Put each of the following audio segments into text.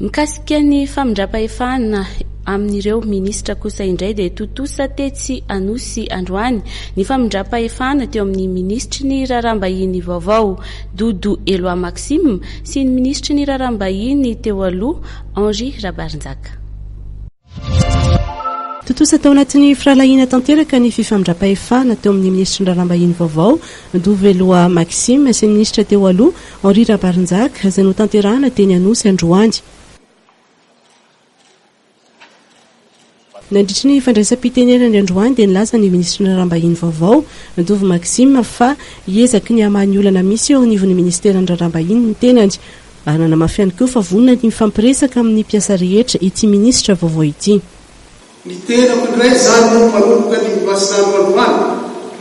Mikasika ny famindram-pahefana amin'ireo minisitra kosa indray dia tontosa tetsy Anosy androany ny famindram-pahefana teo amin'ny minisitry ny raharaham-bahiny vaovao Dodo Eloi Maxime sy ny minisitry ny raharaham-bahiny teo aloha Henri Rabarinjaka. Tontosa tao anatin'ny firahalahiana tanteraka ny fifamindram-pahefana teo amin'ny minisitry ny raharaham-bahiny vaovao, Dovo Eloi Maxime sy ny minisitra teo aloha, Henri Rabarinjaka, izay notanterahana teny Anosy androany. Nandritry ny fandraisam-pitenenany androany dia nilaza ny minisitry ny raharaham-bahiny vaovao, Dovo Maxime, fa hiezaky ny hamaha ny olana misy eo anivon'ny minisiteran'ny raharaham-bahiny ny tenany. Ary nanamafy ihany koa fa vonona ny hifampiresaka amin'ny mpiasa rehetra ity minisitra vaovao ity. Ny tenako indray izany no manomboka ny masin'andro androany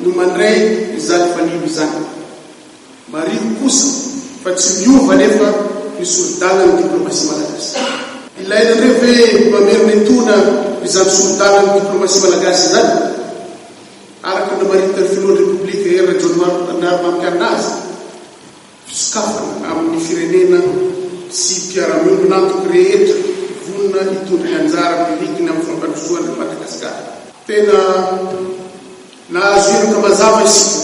no mandray izany fanilo izany. Mariho kosa fa tsy miova anefa ny sori-dalan'ny diplomasia malagasy. Ilaina indray ve mamerina etoana izany sori-dalan'ny diplomasia malagasy izany? Araka ny namaritan'ny filohan'ny Repoblika Hery Rajaonarimampianina azy. Fisokafana amin'ny firenena sy mpiara-miombon'antoka rehetra vonona hitondra ny anjara birikiny amin'ny fampandrosoana an'i Madagasikara. Tena nahazo iraka mazava isika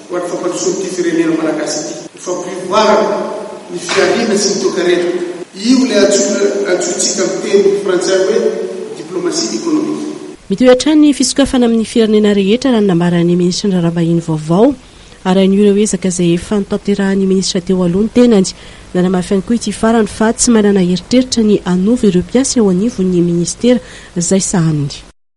ho an'ny fampandrosoana ity firenena malagasy ity. Ny fampivoarana ny fihariana sy ny toekarena. Io ilay antsoina antsointsika amin'ny teny frantsay hoe diplomatie économique. Mitohy hatrany ny fisokafana amin'ny firenena rehetra raha ny nambaran'ny minisitry ny Raharaham-bahiny vaovao. Arahiny ireo ezaka izay efa notanterahin'ny minisitra teo aloha ny tenany. Nanamafy ihany koa ity farany fa tsy manana eritreritra ny hanova ireo mpiasa eo anivon'ny minisitera izay sahaniny.